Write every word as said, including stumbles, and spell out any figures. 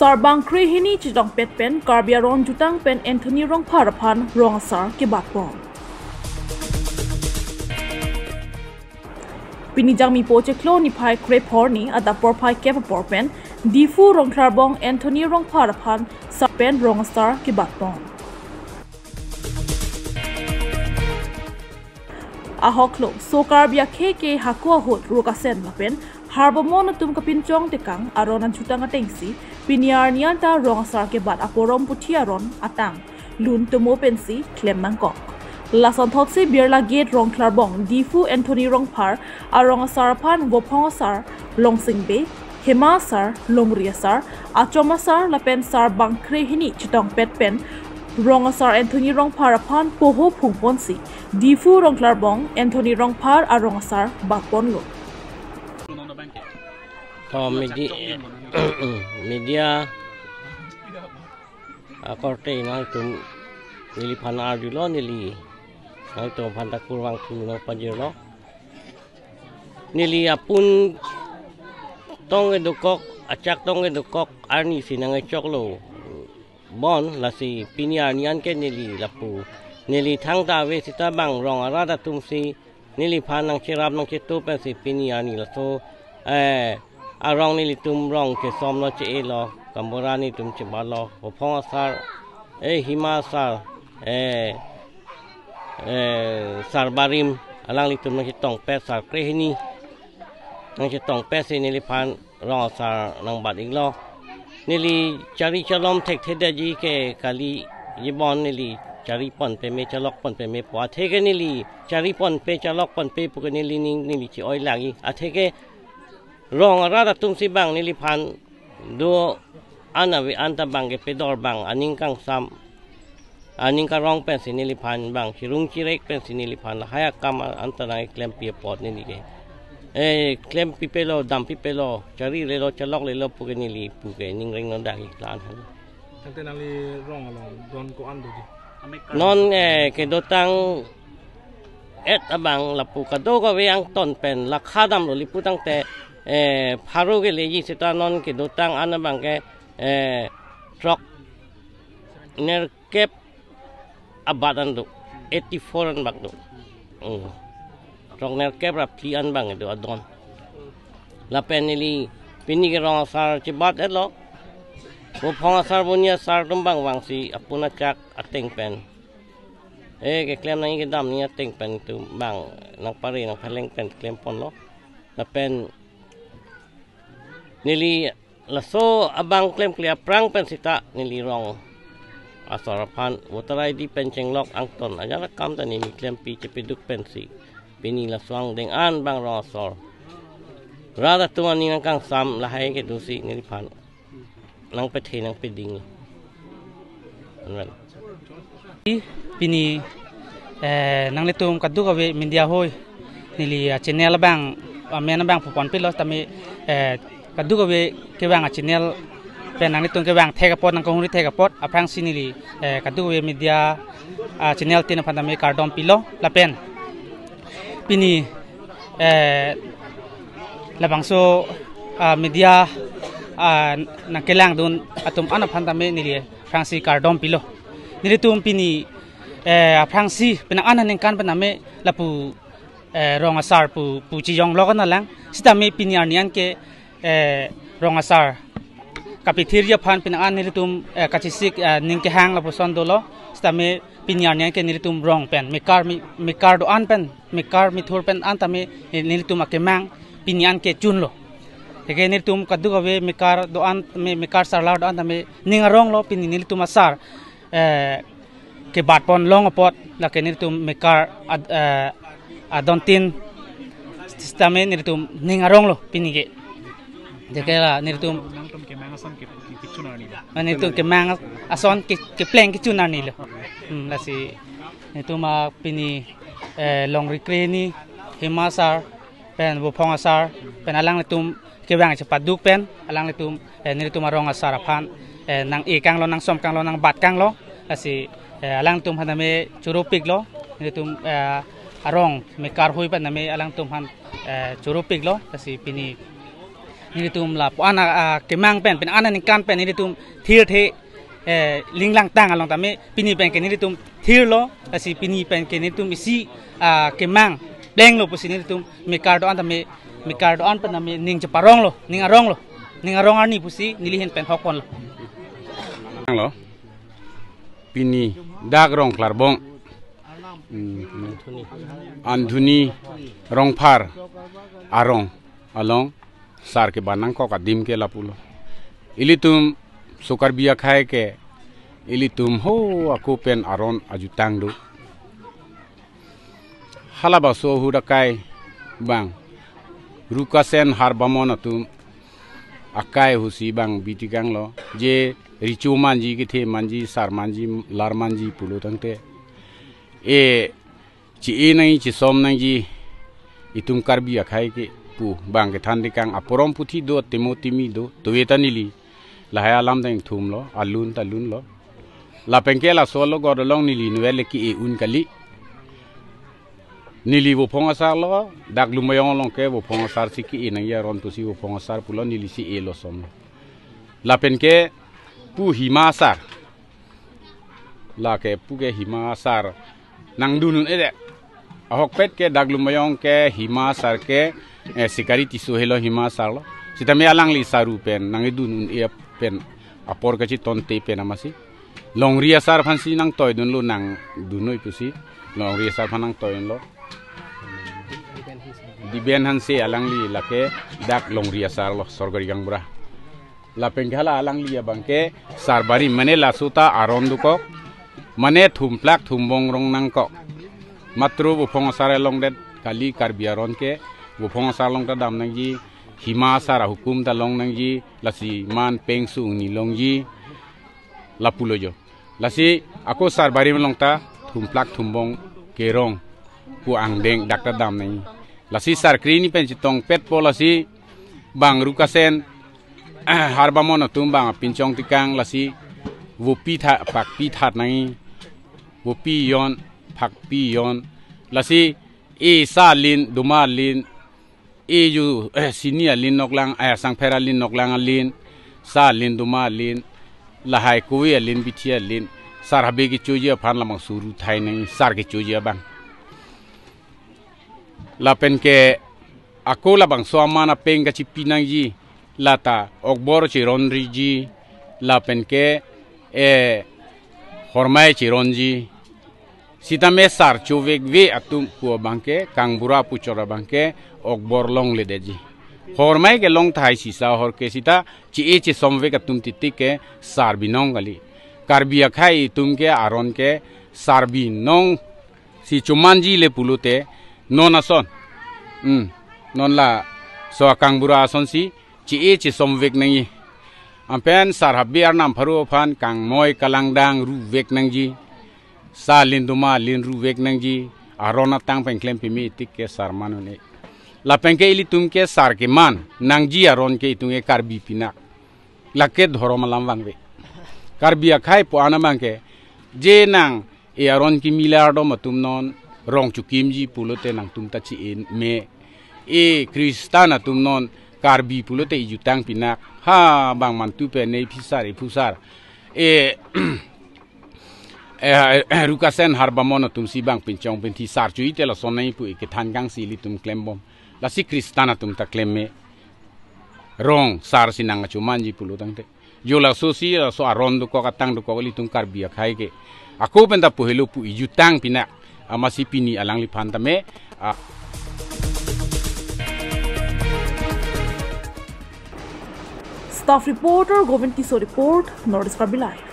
Sarbang krehini chetongpet pen Karbi Aron Jutang pen Anthony Rongphar aphan rong asar kebatpon. Pini Jangmipo chiklo niphai krepho arni adap porphai kep apor pen Diphu Rongklarbong Anthony Rongphar aphan sar pen rong asar kebatpon. Ahoklo, so Karbi akhei ke hako ahut ruk asen lapen harbomon atum kapinchong tekang aron ajutang atengsi pini arni anta rong asar kebat aporom puthi aron atang lun tomo pensi klem nangkok. Lasonthotsi Birla Gate Rongklarbong Diphu Anthony Rongphar arong asar aphan Vophong asar, Longsing Bey, Hima asar, Longri asar, Achom asar lapen sarbang krehini chetongpet pen rong asar Anthony Rongphar aphan poho phungponsi Diphu Rongklarbong Anthony Rongphar arong asar batponlo. To medi-, media akorte nangtum neliphan arjulo, neli nangtum aphan ta kurvangthu nangpajirlo. Neli apun tong kedokok, achak tong kedokok arnisi nangkechoklo bon, lasi pini arni anke neli lapu neli thangta ave seta bang rong arat atumsi neliphan nangcherap nangchetu pensi pini arni laso, eh, arong nelitum rong chesomlo, che-elo, kambura nelitum chebatlo, Vophong asar, eh, Hima asar, eh, eh, sar barim alanglitum nangchetongpet, sar krehini nangchetongpetsi neliphan rong asar nangbat-iklo. Neli chari chalom thekthedetji ke kaliji bon, neli charipon peme chalokpon pemepo. Atheke neli chariponpe chalokponpe puke neli ning neli che-oi lagi. Atheke rong arat atumsi bang neliphan do-an ave anta bang kepedor bang aning kangsam, aning karong pensi neliphan bang chirung chirek pensi neliphan lahai akam anta nangklempi apot neli ke, eh, klempipelo, dampipelo, charilelo, chaloklelo puke neli puke ning reng non dagi lan han. Tangte nangli rong along don ko-an doji? Non, eh, kedotang et abang lapu kadokave angton pen lakha damlo, lapu tangte, eh, pharo keleji seta non kedotang an abang ke, eh, throk nerkep abat an do, eighty four an bak do. Hmm. Throk nerkep ra phli an bang do adon. Lapen neli pini ke rong asar chebat-etlo. Vophong asar, Boni asar atum bang vangsi apun achak ateng pen, eh, keklem nangji kedam nangji ateng pen itum bang nangpare nangpheleng pen klemponlo. Lapen neli laso abang klemkle aphrang pen seta neli rong asar aphan voter I D pen chenglok angton ajat akam ta neli klempi chepaduk pensi pini laso angdeng an bang rong asar rat atum aning nangkangsam lahai kedosi neliphan nangpethe nangpeding. Amen. Pini, eh, nanglitum kadokave media hoi, neli, ah, channel abang, ah, amen abang puponpilo tame, eh, kadokave kevang, ah, channel pen nanglitum kevang thek apot, nangkahumri thek apot aphrangsi neli, eh, kadokave media, ah, channel tin aphan tame kardompilo lapen pini, eh, labangso, ah, media, ah, nangkelangdun atum an aphan tame neli aphrangsi kardompilo. Nelitum pini, eh, aphrangsi penang an aningkan pen tame lapu, eh, rong asar pu, pu chijong lokan alang. Sitame pini arni anke, eh, rong asar kapithirji aphan penang an nelitum, eh, kachesik, eh, ning kehang lapuson dolo. Sitame pini arni anke nelitum rong pen mekar mi, mekar do-an pen, mekar mithur pen an tame nelitum akemang pini anke chunlo. Atheke nelitum kadokave mekar do-an, me, mekar sarlar do-an tame ning aronglo, pini nelitum asar, eh, kebatpon long apot, lake nelitum mekar ad-, eh, adontin sitame nelitum ning aronglo pini ke. Atheke la nelitum, nangtum kemang ason ke, ke, kechun arni. Ah, nelitum kemang ason ke, kepleng kechun arnilo. Hmm, lasi nelitum, ah, pini, eh, Longri Krehini, Hima asar, pen Vophong asar, pen alanglitum kevang chepaduk pen alanglitum, eh, nelitum arong asar aphan, eh, nang-e kanglo, nangsom kanglo, nangbat kanglo, lasi, eh, alanglitum aphan tame choropiklo, nelitum, eh, arong mekar hoi aphan tame alanglitum aphan, eh, choropiklo, lasi pini Nelitum lapu-an a, a, kemang pen, pen aningkan pen nelitum thirthe, eh, linglangtang along tame pini pen ke nelitum thirlo, lasi pini pen ke nelitum isi, ah, kemang plenglo pusi nelitum mekar do-an tame, mekar do-an pen tame ning cheparonglo, ning aronglo, ning arong arni pusi neli ahin pen hokponlo. Lo, pini dak Rongklarbong, hmm, Anthony Rongphar arong along sar keban nangkok adim ke lapulo. Ilitum so Karbi akhei ke ilitum ho ako pen aron ajutang do. Halabangso ahut akai abang Rukasen Harbamon atum akai ahutsi abang bitikanglo, je recho manji, kethe manji, sar manji, lar manji pulo tangte, e, che-e nangji, chesom nangji, itum Karbi akhei ke pu abang kethan tikang, aporom puthi do, temo timi do, tove ta neli lahai alam dengthumlo, alun ta lunlo. Lapen ke laso alogot along neli inutvet le ke-e un kali. Neli Vophong asarlo, dak Lumbajong along ke Vophong asarsi ke-e nangji aron pusi Vophong asar pulo, nelisi elo somlo. Lapen ke pu Hima asar. Lake pu ke Hima asar nangdun un-e det. Ahokpet ke dak Lumbajong ke Hima asar ke, eh, Sikari Tisso helo Hima asarlo. Sitame alangli saru pen nangkedun un-e pen apor kachetonte pen amatsi longri asar aphansi nangtoidunlo, nangdunnoi pusi longri asar aphan nangtoidunlo. Diben Hanse alangli lake dak longri asarlo, sorkari gaonbura. Lapen ke hala alangli abang ke sar barim, mane laso ta aron dokok, mane thumplak thumbong rong nangkok. Matro Vophong asar along det kali Karbi aron ke, Vophong asar along ta dam nangji, Hima asar ahukum ta long nangji, lasi man peng su ungni longji, lapulo jo. Lasi ako sar barim along ta thumplak thumbong kerong pu angdeng dak ta dam nangji. Lasi sar kre hini pen chetongpetpo, lasi abang Rukasen Harbamon atum abang apinchong tikang, lasi vopi tha, pakpi that nangji, vopi jon, pakpi jon, lasi e sa lin, doma lin, e ju, eh, sini alin noklang, eh, sangpher alin noklang alin, sa alin, doma alin, lahai kove alin, bithi alin, sar habe kechoji aphan labangso ru thai nangji, sar kechoji abang. Lapen ke ako labangso aman apeng kachipi nangji, lata okbor cheronriji, lapen ke, eh, hormai cheronji. Sitame sar chovekve atum pu abang ke, kangbura pu chot abang ke okbor longledetji. Hormai ke long tahai sisa ahor ke, sita che-e chesomvek atum titik ke sar binong kali. Karbi akhei atum ke aron ke sar binong si chomanji le pulote non ason. Hmm. Non laso akangbura asonsi che-e chesomvek nangji. Anpen sar habe arnam pharo aphan kangmoi kalangdang ruvek nangji. Sa alin, doma alin ruvek nangji. Aron atang pen klem pimi tik ke sar man un-e. Lapen ke ilitum ke sar keman nangji aron ke itum ke Karbi pinak. Lake dhorom alam vangve. Karbi akhei pu-an abang ke, je nang e aron kimi lardom atum non rong chokimji pulote nangtum ta che-e me. E Kristan atum non Karbi pulote ijutang pinak. Ha bang mantu pen ne phisar, e phusar. E, eh, eh, Rukasen Harbamon atumsi bang pinchong pinthi sar chu-ite lason nangji pu e kethan kangsi ilitum klembom. Lasi Kristan atum ta klem me. Rong sar si nang achomanji pulo tangte. Jo lasosi, laso aron dokok, atang dokok ilitum Karbi akhei ke. Ako pen ta pu helo pu ijutang pinak. Amatsi pini alangliphan tame, ah. Staff reporter Govind Tisso report, North East Karbi Live.